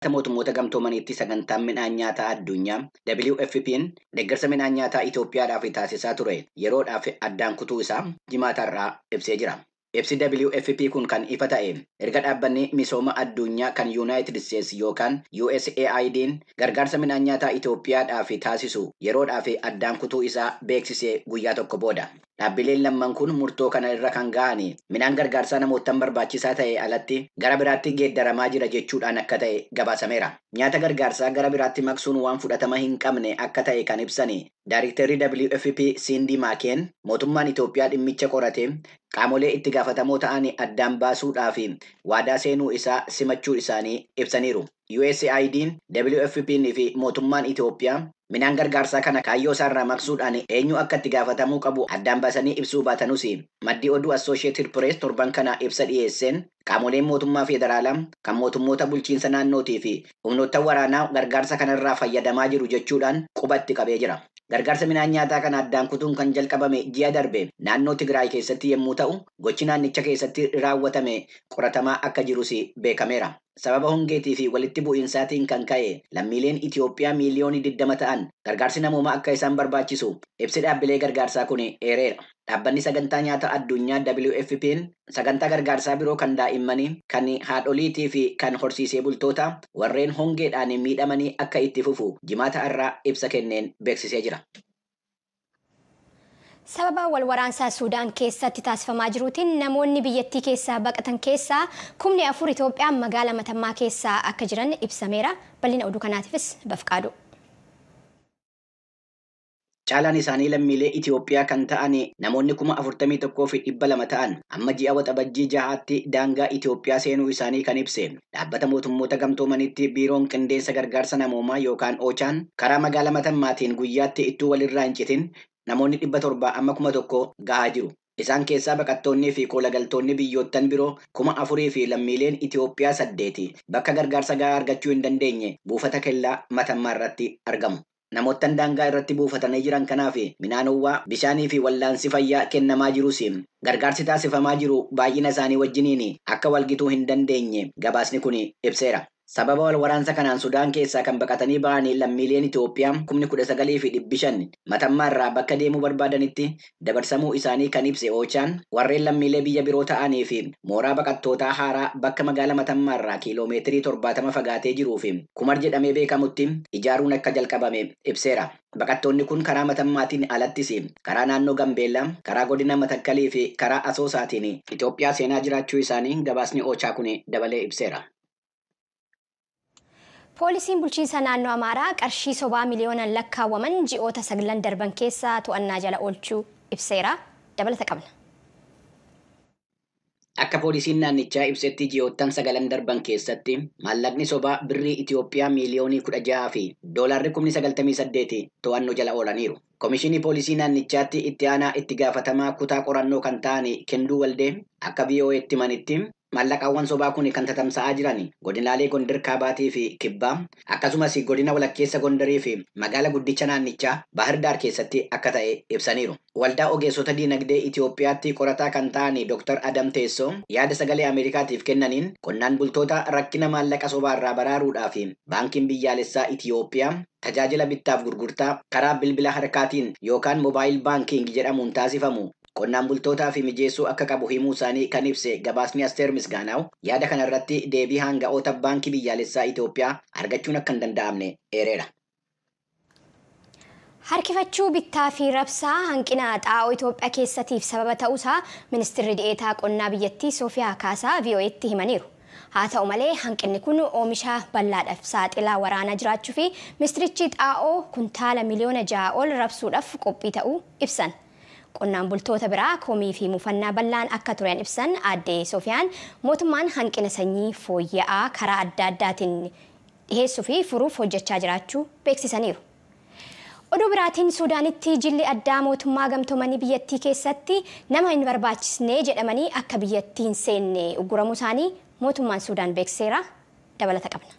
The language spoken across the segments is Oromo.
Mootummoota Gamtoomaniitti sagantaan midhaan nyaataa addunyaa WFP'n deeggarsa midhaan nyaataa Itoophiyaadhaaf taasisaa ture yeroodhaaf addaan kutuu isaa jimaatarraa ibsee jira. Ibsi WFP kun kan ifa ta'e erga dhaabbanni misooma addunyaa kan Yuunaayitid Isteets yookaan USAID'n gargaarsa midhaan nyaataa Itoophiyaadhaaf taasisu yeroodhaaf addaan kutuu isaa beeksisee guyyaa tokko booda. Dhaabbileen lamman kun murtoo kana irra kan ga'an midhaan gargaarsaa namootaan barbaachisaa ta'e alatti gara biraatti geeddaramaa jira jechuudhaan akka ta'e gabaasameera. Nyaata gargaarsaa gara biraatti maqsuun waan fudhatama hin qabne akka ta'e kan ibsan Daayiriktarri WFP Sindi Maakeen mootummaan Itoophiyaa dhimmicha qorate qaamolee itti gaafatamoo ta'an addaan baasuudhaaf waadaa seenuu isaa simachuu isaanii ibsaniiru. USAID'n WFP'n fi mootummaan Itoophiyaa midhaan gargaarsaa kana kaayyoo isaarraa maqsuudhaan eenyu akka itti gaafatamuu qabu addaan baasanii ibsuu baatanus maddi oduu Associated Press torban kana ibsa dhiyeesseen qaamoleen mootummaa federaalaa kan mootummoota bulchiinsa naannootii fi humnoota waraanaa gargaarsa kanarraa fayyadamaa jiru jechuudhaan qubatti qabee jira. Gargaarsa midhaan nyaataa kana addaan kutuun kan jalqabame ji'a darbe naannoo Tigraay keessatti yommuu ta'u, gochi naannicha keessatti raawwatame qoratamaa akka jirus beekameera. Sababa hongeetii fi walitti bu'iinsaatiin kan ka'e lammiileen Itoophiyaa miiliyoonii 20 ta'an gargaarsi namoomaa akka isaan barbaachisu ibsi dhaabbilee gargaarsaa kun eereera. Dhaabbanni sagantaa nyaata addunyaa WFP'n sagantaa gargaarsaa biroo kan daa'immanii, kan haadholiitii fi kan horsiisee bultoota warreen hongeedhaan miidhamanii akka itti fufu jimaata irraa ibsa kenneen beeksisee jira. Sababa wal waraansaa Suudaan keessatti taasifamaa jiruutiin namoonni biyyattii keessaa baqatan keessaa 4,000 Itoophiyaa magaalaa Matammaa keessaa akka jiran ibsameera. Bal'ina oduu kanaatiifis Bafqaadu. Caalaan isaanii lammiilee Itoophiyaa kan ta'an namoonni 41,200 ta'an amma ji'a waxabajjii jahaatti daangaa Itoophiyaa seenuu isaanii kan ibse dhaabbata mootummoota gamtoomanitti biiroon qindeessa gargaarsa namoomaa yookaan Oochaan karaa magaalaa Matammaatiin guyyaatti ittuu walirraa hin citin namoonni 700 amma 1,000 gahaa jiru. Isaan keessaa baqattoonnii fi koolagaltoonni biyyoottan biroo 4,000 fi lammiileen Itoophiyaa 8 bakka gargaarsa gahaa argachuu hin dandeenye buufata kellaa Matammaa irratti argamu. Namoottan daangaa irratti buufatanii jiran kanaaf midhaan ho'aa, bishaanii fi wallaansi fayyaa kennamaa jirus gargaarsi taasifamaa jiru baay'ina isaanii wajjiniin akka walgituu hin dandeenye gabaasni kun ibseera. Sababa wal waraansa kanaan Sudaan keessaa kan baqatanii ba'anii lammiileen Itoophiyaa 19,500 Matammaa irraa bakka deemuu barbaadanitti dabarsamuu isaanii kan ibse Oochaan warreen lammiilee biyya biroo ta'anii fi mooraa baqattootaa haaraa bakka magaalaa Matammaa irraa kiiloomeetirii 70 fagaatee jiruu fi Kumar jedhamee beekamutti ijaaruun akka jalqabame ibseera. Baqattoonni kun karaa Matammaatiin alattis karaa naannoo Gambeellaa, karaa godina Matakkalii fi karaa Asoosaatiin Itoophiyaa seenaa jiraachuu isaanii gabaasni Oochaa kun dabalee ibseera. Poolisiin bulchiinsa naannoo Amaaraa qarshii sobaa miliyoonaan lakkaawwaman ji'oota 9 darban keessaa to'annaa jala oolchuu ibseera. Dabalata qabna. Akka poolisiin naannichaa ibsetti ji'oottan 9 darban keessatti maallaqni sobaa birrii Itoophiyaa miiliyoonii 16 fi doolaarri 98,000 to'annoo jala oolaniiru. Komishinii poolisii naannichaatti itti aanaa itti gaafatamaa kutaa qorannoo kan ta'an Kenduu Waldee akka VOA'tti himanitti maallaqaawwan sobaa kun kan tatamsa'aa jiran godinaalee Gondar Kaabaatii fi Kibbaa akkasumas godina walakkeessa Gondarii fi magaala guddicha naannichaa Baahir Daar keessatti akka ta'e ibsaniiru. Waldaa ogeessota diinagdee Itoophiyaatti qorataa kan ta'an Dr. Adam Teessoo yaada sagalee Ameerikaatiif kennaniin qonnaan bultoota rakkina maallaqa sobaarraa baraaruudhaaf baankiin biyyaalessaa Itoophiyaa tajaajila bittaaf gurgurtaa karaa bilbila harkaatiin yookaan moobaayil baankiing jedhamuun taasifamu qonnaan bultootaa fi mijeessuu akka qabu himuu isaanii kan ibse gabaasni Asteer Misgaanaaw yaada kanarratti deebii hanga'oota baankii biyyaalessaa Itoophiyaa argachuun akka hin danda'amne eereera. Harkifachuu bittaa fi rabsaa hanqina xaa'oo Itoophiyaa keessatiif sababa ta'uusaa ministeerri dhiyeetaa qonnaa biyyattii Soofiyaa Kaasaa VOA'tti himaniiru. Haa ta'u malee hanqinni kun oomisha bal'aadhaaf saaxilaa waraanaa jiraachuu fi ministerichi xaa'oo kuntaala miliyoona 6 ol rabsuudhaaf qophii ta'uu ibsan. Qonnaan bultoota biraa komii fi mufannaa bal'aan akka turan ibsan aadde Soofiyaan mootummaan hanqina sanyii fooyya'aa karaa adda addaatiin dhiheessuu fi furuuf hojjechaa jiraachuu beeksisaniiru. Oduu biraatiin Suudaanitti jilli addaa mootummaa gamtoomanii biyyattii keessatti nama hin barbaachisne jedhamanii akka biyyattii hin seenne uguramuu isaanii mootummaan Suudaan beeksiseera. Dabalata qabna.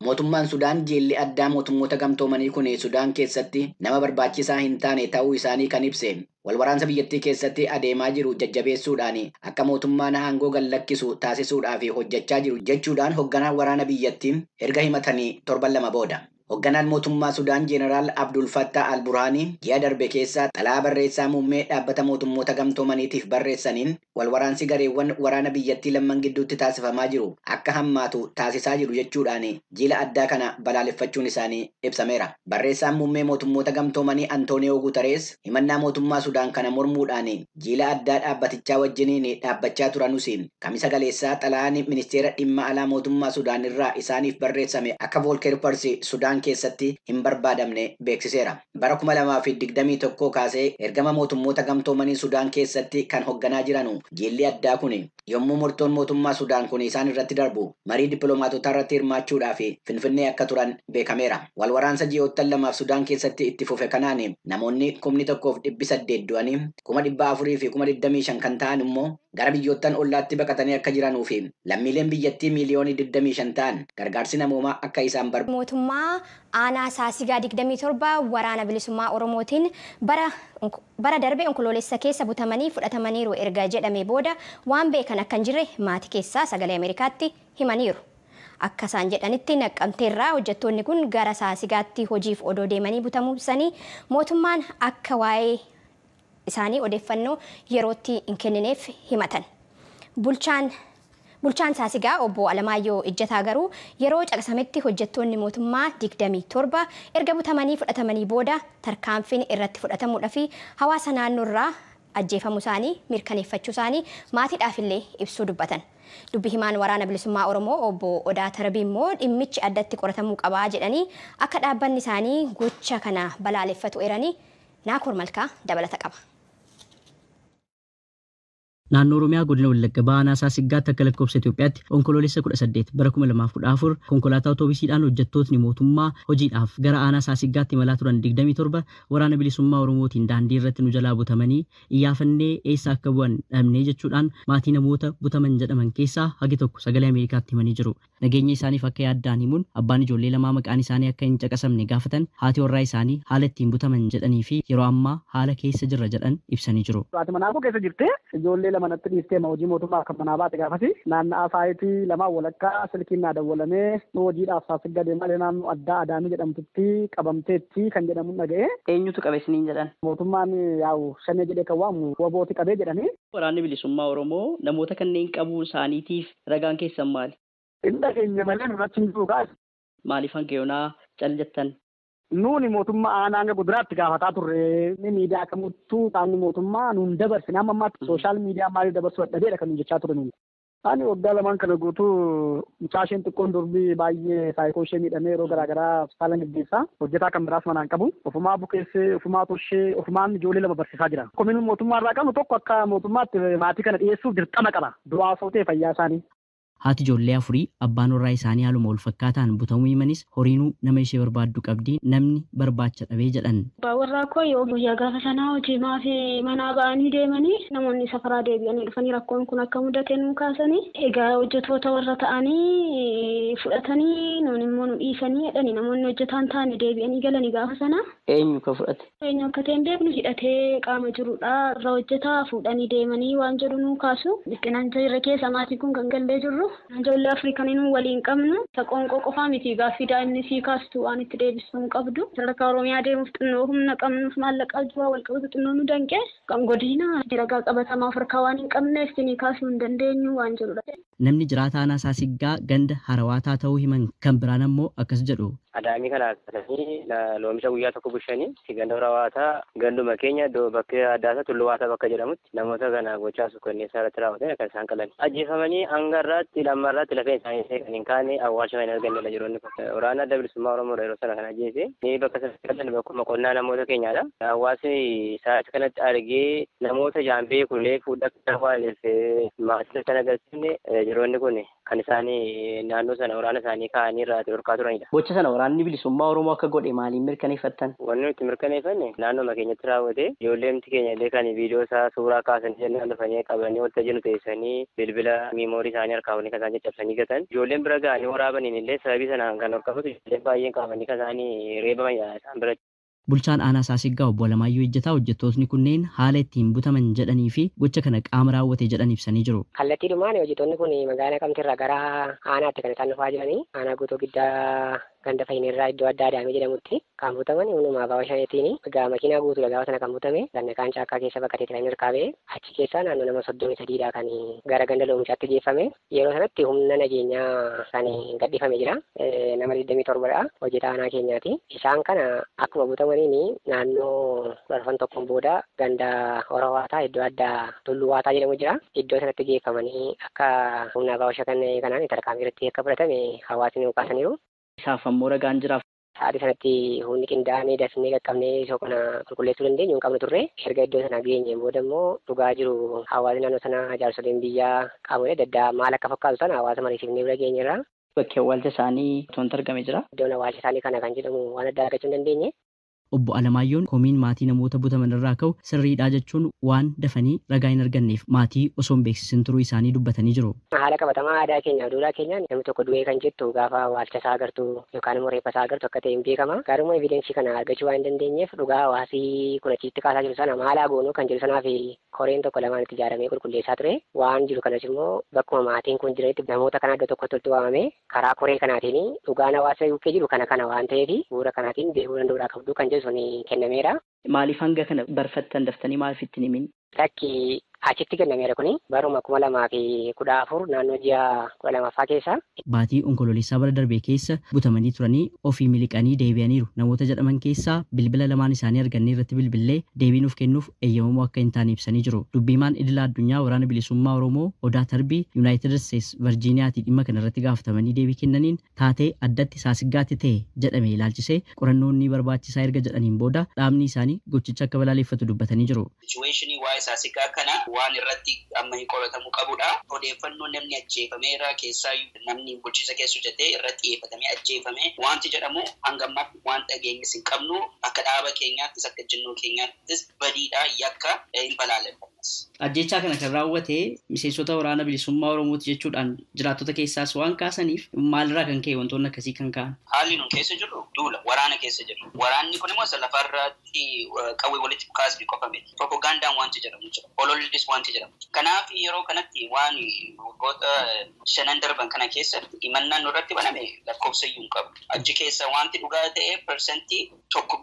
Mootummaan Sudaan jilli addaa mootummoota gamtoomanii kun Sudaan keessatti nama barbaachisaa hin taane ta'uu isaanii kan ibse walwaraansa biyyattii keessatti adeemaa jiru jajjabeessuudhaan akka mootummaan aangoo gad lakkisu taasisuudhaaf hojjechaa jiru jechuudhaan hoogganaan waraana biyyattii erga himatanii torban 2 booda. Hoogganaan mootummaa Sudaan Jeenaraal Abdul Fattah Al-Burhaanii ji'a darbe keessa xalayaa barreessaa muummee dhaabbata mootummoota gamtoomaniitiif barreessaniin walwaraansi gareewwan waraana biyyattii lamman gidduutti taasifamaa jiru akka hammaatu taasisaa jiru jechuudhaan jila addaa kana balaaleffachuun isaanii ibsameera. Barreessaan muummee mootummoota gamtoomanii Antooniyoo Guutarees himannaa mootummaa Sudaan kana mormuudhaan jila addaa dhaabbatichaa wajjiniin dhaabbachaa turanus kamisa galeessaa xalayaan ministeera dhimma alaa mootummaa Sudaan irraa isaaniif barreessame akka Voolkeer Parsi Sudaan keessatti hin barbaadamne beeksiseera. Bara 2021 kaasee ergama mootummoota gamtoomanii Sudaan keessatti kan hoogganaa jiranu jilli addaa kun yommuu murtoon mootummaa Sudaan kun isaan irratti darbu marii dippiloomaatotaa irratti hirmaachuudhaaf Finfinnee akka turan beekameera. Walwaraansa ji'oottan 2 Sudaan keessatti itti fufe kanaan namoonni 1,800 du'anii 425,000 kan ta'an immoo gara biyyoottan ollaatti baqatanii akka jiranuu fi lammiileen biyyattii miiliyoonii 25 ta'an gargaarsi namoomaa akka isaan barbaadu. Mootummaa aanaa Saasigaa 27 waraana bilisummaa Oromootiin bara darbe onkoloolessa keessa butamanii fudhatamaniiru erga jedhame booda waan beekan akka hin jirre maatii keessaa sagalee Ameerikaatti himaniiru. Akka isaan jedhanitti Naqqamteerraa hojjettoonni kun gara Saasigaatti hojiif odoo deemanii butamuu ibsanii mootummaan akka waa'ee isaanii odeeffannoo yerootti hin kennineef himatan. Bulchaan Saasigaa obbo Alamaayyoo Ijjataa garuu yeroo caqasametti hojjettoonni mootummaa 27 erga butamanii fudhatamanii booda tarkaanfiin irratti fudhatamuudhaa fi hawaasa naannoorraa ajjeefamuu isaanii mirkaneeffachuu isaanii maatiidhaaf illee ibsuu dubbatan. Dubbi himaan waraana bilisummaa Oromoo obbo Odaa Tarbii immoo dhimmichi addatti qoratamuu qabaa jedhanii akka dhaabbanni isaanii gocha kana balaaleffatu eeranii Naakoor Malkaa dabalata qaba. Naannoo Oromiyaa godina Wallagga Bahaa Saasiggaatti akka lakkoofsa Itoophiyaatti onkoloolessa 18 bara 2014 konkolaataa otoobisiidhaan hojjettootni mootummaa hojiidhaaf gara aanaa Saasiggaatti imalaa turan 27 waraana bilisummaa Oromootiin daandii irratti nu jalaa butamanii iyyaafannee eessa akka bu'an dhabnee jechuudhaan maatii namoota butaman jedhaman keessaa hagi tokko sagalee Ameerikaatti himanii jiru. Nageenya isaaniif akka yaaddaan himuun abbaan ijoollee lamaa maqaan isaanii akka hin caqasamne gaafatan haati warraa isaanii haala ittiin butaman jedhanii fi yeroo ammaa haala keessa jirra jedhan ibsanii jiru. Haati manaa koo keessa jirtee ijoollee lama natti dhiistee hojii mootummaa akka manaa baate gaafasi naanna'aa saayitii lamaa walakkaa silkiin naa dawwalamee hojiidhaaf Saasiggaa deemaa naannoo addaa Adaamii jedhamtutti qabamteetti kan jedhamu dhaga'e. Eenyutu qabe isiniin jedhan? Mootummaan yaa'u shanee jedhee kan waamu wabooti qabee jedhanii. Waraanni bilisummaa Oromoo namoota kanneen qabuu isaaniitiif ragaan keessan maali? Hin dhageenye malee nu achi hin jiru. Maaliif hanga yoonaa cal jettan? Nuuni mootummaa aanaa hanga guduraatti gaafataa turre miidiyaa kamittuu qaamni mootummaa nuun dabarsine amma ammaatti sooshaal miidiyaa maaliif dabarsuu dadhabeedha kan nuun jechaa ture nuuni. Ani waggaa lamaan kana guutuu mucaa isheen xiqqoon durbii baay'ee saayikoo ishee miidhamee yeroo garaagaraa hospitaala gaggeessaa hojjetaa kan biraas manaan qabu ofumaa bukeessee ofumaa toshee ofumaan ijoollee lama barsiisaa jira. Komiin mootummaa irraa qabnu tokko akka mootummaatti maatii kana dhiyeessuuf dirqama qaba. Du'aa osoo ta'e fayyaa isaanii. Haati ijoollee afurii abbaan warraa isaanii haaluma wal fakkaataan butamuu himanis horiinuu nama ishee barbaaddu qabdi namni barbaacha dhabee jedhan. Abbaan warraa koo yoo guyyaa gaafa sanaa hojii maafi manaa ba'anii deemanii namoonni safaraa deebi'anii dhufanii rakkoon kun akka mudate nuu kaasanii egaa hojjettoota warra ta'anii fudhatanii nuun immoo nu dhiisanii jedhani namoonni hojjetaan taane deebi'anii galanii gaafa sana. Eenyu ka fudhate? Eenyu akka ta'e hin beeknu hidhatee qaama jirudha irra hojjetaa fuudhanii deemanii waan jedhu nuu kaasu. Dhiphinaan jirre keessa maatiin kun kan gallee jirru. Ijoollee Afrikanii nuun waliin qabnu qoonqoo qofaa miti gaaffii daa'imni sii kaastu waan itti deebisuu hin qabdu. Sadarkaa Oromiyaa deemuuf xinnoo humna qabnuuf maallaqa jiru wal qabatu xinnoo nu danqe kan godina ragaa qabatamaa Afrikaa waan hin qabneef sinii kaasuu hin dandeenyu waan jedhudha. Namni jiraataa aanaa Saasiggaa ganda Harawaataa ta'uu himan kan biraan ammoo akkas jedhu. Adaamii kana kaasanii loomisha guyyaa tokko bulchanii ganda Harawaataa ganduma keenya bakka addaasaa Tulluwaataa bakka jedhamutti namoota kana gochaa suukanneessaa irratti raawwatan kan isaan qalan. Ajjeefamanii hanga irraatti lamma irraatti lafeen isaanii kan hin kaane awwaalcha kan hin argannedha jiroonni kun. Waraana adda bilisummaa Oromoodha yeroo sana kan ajjeese. Ni bakka sana qalan bakkuma qonnaa namoota keenyaadha. Hawaasni sa'aatii kanatti argee namoota jaambee kulee fuudha kan awwaaleef maatii kan agarsiifne jiroonni kun kan isaanii naannoo sana waraana isaanii kaa'anii irraa dhorkaa turanidha. Gocha sana Waraanni bilisummaa Oromoo akka godhe maaliin mirkaneeffattan? Wanni nuti mirkaneeffanne naannoo keenyatti raawwate ijoolleen keenya illee kan viidiyoo isaa suuraa kaasan jennaan dhufanii qabanii waltajjii nu teessanii bilbila miimoorii isaanii harkaa kan isaan caccabsanii gatan ijoolleen bira ga'anii waraabaniin illee sababii sanaan kan horkafatu ijoolleen baay'een qabanii kan isaanii reebaman isaan bira. Bulchaan aanaa Saasiggaa obbo Alamaayyoo Ejjetaa hojjettootni kunneen haala ittiin butaman jedhanii fi gocha kana qaama raawwate jedhan ibsanii jiru. Kallattiidhumaan hojjettoonni kun magaalaa Naqamteerraa gara aanaatti kan isaan dhufaa jiranii aanaa guutuu giddaa ganda fayyinirraa iddoo addaa Adaamee jedhamutti kan butaman humnuma abbaa shaneetiin egaa makiinaa guutuudha gaafa sana kan butame ganna kaan caakkaa keessa bakka ta'e kan hirkaabee achi keessaa naannoo nama 33dha kan gara ganda loomichaatti geeffame yeroo sanatti humna nageenyaa kan gadhiifame jira nama 27dha hojjetaa aanaa keenyaati isaan kana akkuma butamaniin naannoo barfan tokkoon booda ganda Horowaataa iddoo addaa Tulluwaataa jedhamu jira iddoo sanatti geeffamanii akka humna abbaa shaneetiin kanaan tarkaanfii irratti akka fudhatame hawaasni kaasaniiru. Isaaf ammoo ragaan jiraaf. Sa'aatii sanatti humni qindaa'anii dafnee qaqqabnee isoo kana qulqulleessuu dandeenyu hin qabnu turre. Erga iddoo sana geenyeen booda immoo dhugaa jiru hawaasni naannoo sana jaarsoliin biyyaa qaamolee adda addaa maal akka fakkaatu sana hawaasa mariisifnee bira geenyerra. Bakki awwaalcha isaanii wanti argame jira. Iddoon awwaalcha isaanii kana kan jedhamu waan addaa argachuu hin dandeenye. Obbo Alamaayyoo komiin maatii namoota butaman irraa ka'u sirriidhaa jechuun waan dafanii ragaa hin arganneef maatii osoo hin beeksisin turuu isaanii dubbatanii jiru. Haala qabatamaa aadaa keenyaaf duudhaa keenyaan namni tokko du'ee kan jettu gaafa awwaalcha isaa agartu yookaan immoo reeffa isaa agartu akka ta'e hin beekama. Garuu evidensii kana argachuu waan hin dandeenyeef dhugaa hawaasii kun achitti kaasaa jiru sana maal haa goonuu kan jiru sanaaf koreen tokko lamaan itti ijaaramee qulqulleessaa ture. Waan jiru kanas immoo bakkuma maatiin kun jiranitti namoota kana iddoo tokkotti walitti waamame karaa koree kanaatiin dhugaan hawaasa bukkee jiru kana kana waan ta'eef bu'uura kanaatiin beekuu danda'uudhaa qabdu kan jedhu sun kennameera. Maaliif hanga kana barfattan daftanii maaliif ittiin himin? Lakki achitti kennameera kuni baruma 2014 naannoo ji'a 12ffaa keessa. Baatii onkololeessaa bara darbee keessa butamanii turanii ofii miliqanii deebi'aniiru. Namoota jedhaman keessaa bilbila lamaan isaanii argannee irratti bilbillee deebii nuuf kennuuf eeyyamamoo akka hin taane ibsanii jiru. Dubbiimaan idila addunyaa waraana bilisummaa Oromoo Odaa Tarbii Yuunaayitid Steets Virjiiniyaatii dhimma kana irratti gaafatamanii deebii kennaniin taatee addatti Saasiggaatti ta'e jedhame ilaalchisee qorannoon ni barbaachisaa erga jedhaniin booda dhaabni isaanii gochicha akka balaaleffatu dubbatanii jiru. Saasiggaa kana waan irratti amma hin qoratamuu qabudha. Odeeffannoo namni ajjeefameera keessaa namni bulchiinsa keessa hojjetee irratti xiyyeeffatamee ajjeefame wanti jedhamu hanga ammaatti waan dhageenyis hin qabnu akka dhaaba keenyaattis akka jennoo keenyaattis badiidha yakka hin balaaleffannas. Ajjechaa kana kan raawwate miseensota waraana bilisummaa Oromooti jechuudhaan jiraattota keessaas waan kaasaniif maalirraa kan ka'e wantoonni akkasii kan ka'an? Haalli nun keessa jirru duula waraana keessa jirru. Waraanni kun immoo lafarratti qawwee walitti kaasni qofa miti. Propagandaan wanti jedhamu jira. Olollis wanti jedhamu. Kanaaf yeroo kanatti waan waggoota 5 darban kana keessatti himannaan nurratti baname lakkoofsa iyyuu hin qabu. Achi keessa wanti dhugaa ta'e 1%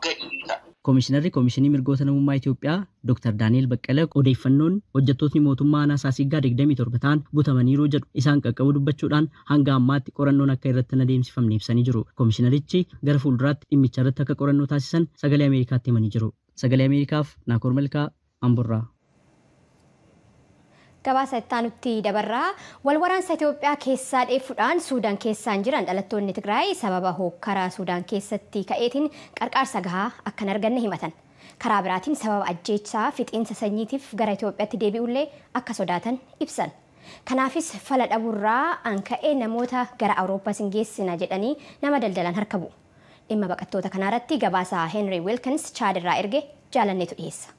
gadi ta'a. Koomishinarri Koomishinii Mirgoota Namummaa Itoophiyaa Dr. Daani'el Baqqalaa odeeffannoon hojjettootni mootummaa aanaa Saasiggaa 27 ta'an butamaniiru jedhu isaan qaqqabu dubbachuudhaan hanga ammaatti qorannoon akka irratti hin adeemsifamne ibsanii jiru. Koomishinarichi gara fuulduraatti dhimmicha irratti akka qorannoo taasisan sagalee Ameerikaatti himanii jiru. Sagalee Ameerikaaf Naakoor Malkaa Amburraa. Gabaasa itti dabarraa wal waraansa Itoophiyaa keessaa dheeffuudhaan Suudaan keessaan jiran dhalattoonni Tigraay sababa hookkaraa Suudaan keessatti ka'eetiin qarqaarsa gahaa akka hin arganne himatan. Karaa biraatiin sababa ajjeechaa fixiinsa sanyiitiif gara Itoophiyaatti deebi'ullee akka sodaatan ibsan. Kanaafis fala dhabuurraa an ka'ee namoota gara Awurooppaa sin geessina jedhanii nama daldalan harka bu'u. Dhimma baqattoota kanaarratti gabaasa Henry Wilkins Chaad irraa erge jaalanneetu dhiyeessa.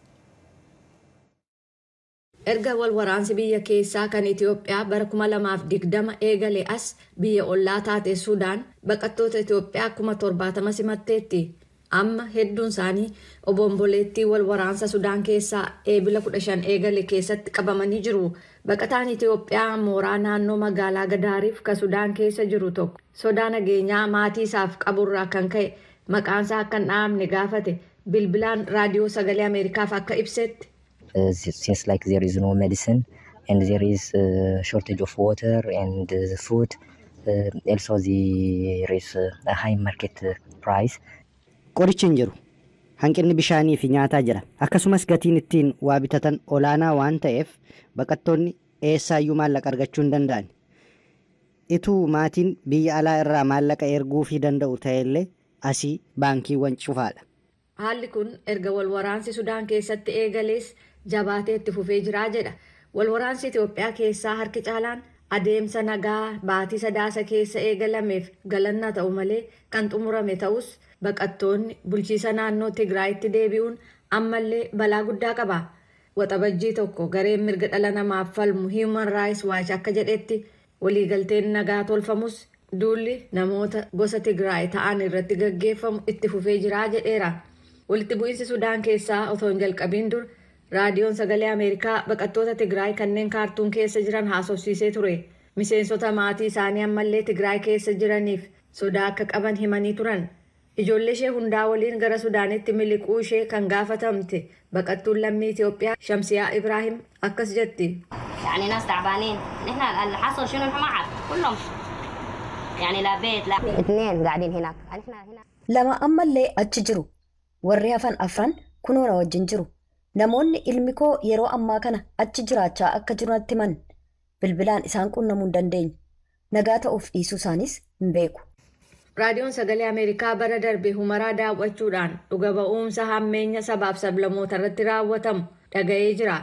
Erga wal waraansi biyya keessaa kan Itoophiyaa bara 2020 eegale as biyya ollaa taate Suudaan baqattoota Itoophiyaa 70,000 simatteetti. Amma hedduun isaanii obomboleettii wal waraansa Sudaan keessaa eebila 15 eegale keessatti qabamanii jiru. Baqataan Itoophiyaa mooraa naannoo magaalaa Gadaariif kan Sudaan keessa jiru tokko sodaa nageenyaa maatii isaaf qaburraa kan ka'e maqaansaa akka hin dhahamne gaafate bilbilaan raadiyoo sagalee Ameerikaaf akka ibsetti. Since like there is no medicine and there is shortage of water and food, also there is a high market price. Qorichi hin jiru. Hanqinni bishaanii fi nyaataa jira. Akkasumas gatiin ittiin waa bitatan olaanaa waan ta'eef baqattoonni eessaayyuu maallaqa argachuu hin danda'an. Ituu maatiin biyya alaa irraa maallaqa erguufii danda'u ta'ellee asii baankiiwwan cufaadha. Haalli kun erga wal waraansi Sudaan keessatti eegalees jabaatee itti fufee jiraa jedha. Wal waraansi Itoophiyaa keessaa harki caalaan Adeemsa nagaa baatii Sadaasa keessa eegalameef galanna ta'u malee kan xumurame ta'us, baqattoonni bulchiisa naannoo Tigraayitti deebi'uun ammallee balaa guddaa qaba. Waxabajjii 1 gareen mirga dhala namaaf falmu Human Rights Watch akka jedhetti, waliigalteen nagaa tolfamus duulli namoota gosa Tigraay ta'an irratti gaggeeffamu itti fufee jira jedheera. Walitti bu'iinsi Sudaan keessaa otoo hin jalqabiin dur raadiyoon Sagalee Ameerikaa baqattoota Tigraay kanneen Kaartuun keessa jiran haasofsiisee ture. Miseensota maatii isaanii ammallee Tigraay keessa jiraniif sodaa akka qaban himanii turan. Ijoollee ishee hundaa waliin gara Sudaanitti miliquu ishee kan gaafatamte baqattuun lammii Itoophiyaa Shamsiyaa Ibraahim akkas jetti. يعني ناس تعبانين، نحن اللي حصل شنو نحن ما عارف، كلهم يعني لا بيت لا اثنين قاعدين هناك، نحن هنا. Lama ammallee achi jiru. Warri hafan afran kunoo na wajjin jiru. Namoonni ilmi koo yeroo ammaa kana achi jiraachaa akka jiru natti himan. Bilbilaan isaan qunnamuu hin dandeenye. Nagaa ta'uuf dhiisuu isaanis hin beeku. Raadiyoon Sagalee Ameerikaa bara darbe Humaraa daawwachuudhaan dhuga ba'umsa hammeenya sabaaf sablammoota irratti raawwatamu dhaga'ee jira.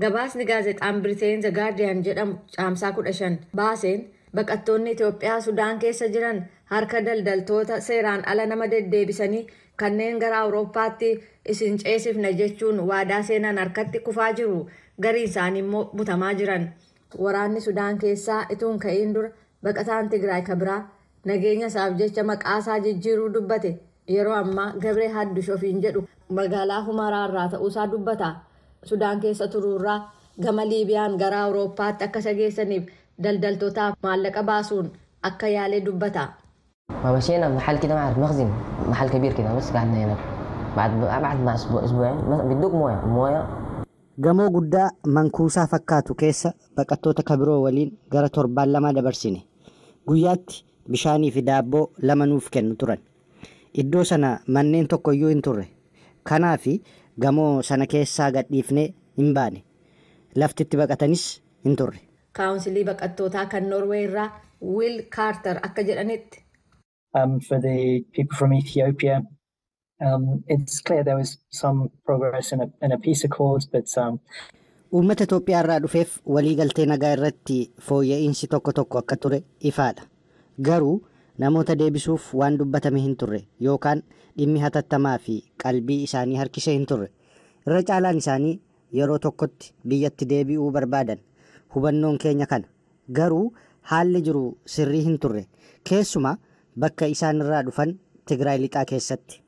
Gabaasni gaazexaan Biriteen The Guardian jedhamu Caamsaa 15 baaseen, baqattoonni Itoophiyaa Sudaan keessa jiran harka daldaltoota seeraan ala nama deddeebisanii kanneen gara Awurooppaatti isin ceesifna jechuun waadaa seenan harkatti kufaa jiru. Garii isaanii immoo butamaa jiran. Waraanni Sudaan keessaa ituun ka'iin dura baqataan Tigraay kabiraa nageenya isaaf jecha maqaasaa jijjiiruu dubbate, yeroo ammaa Gabree Haddush ofiin jedhu, magaalaa Humaraa irraa ta'uusaa dubbata. Sudaan keessa turuurraa gama Liibiyaan gara Awurooppaatti akka isa geessaniif daldaltootaaf maallaqa baasuun akka yaalee dubbata. ما مشينا محل كده، ما اعرف، مخزن، محل كبير كده، بس قعدنا هناك. بعد ما اسبوع اسبوعين بيدوك مويه مويه. Gamoo guddaa mankuusaa fakkaatu keessa baqattoota kabiroo waliin gara torbaan 2 dabarsine. Guyyaatti bishaanii fi daabboo lama nuuf kennu turan. Iddoo sana manneen tokkoyyuu hin turre. Kanaafi gamoo sana keessaa gadhiifnee hin baane. Laftitti baqatanis hin turre. Kaawunsilii baqattootaa kan Noorwee irraa Wiil Kaartar akka jedhanitti. For the people from Ethiopia, it's clear there was some progress in a peace accord, but Uummata Itoophiyaa irraa dhufeef waliigaltee nagaa irratti fooyya'insi tokko tokko akka ture ifaadha. Garuu namoota deebisuuf waan dubbatame hin turre yookaan dhimmi hatattamaa fi qalbii isaanii harkisee hin turre. Irra caalaan isaanii yeroo tokkotti biyyatti deebi'uu barbaadan. Hubannoon keenya kana. Garuu haalli jiru sirrii hin turre. Keessumaa bakka isaan irraa dhufan Tigraay lixaa keessatti.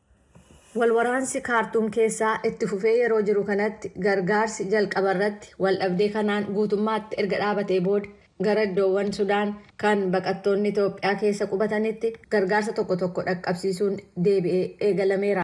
Walwaraansi Kaartuum keessaa itti fufee yeroo jiru kanatti, gargaarsi jalqabarratti waldhabdee kanaan guutummaatti erga dhaabatee booda gara iddoowwan Sudaan kan baqattoonni Itoophiyaa keessa qubatanitti gargaarsa tokko tokko dhaqqabsiisuun deebi'ee eegalameera.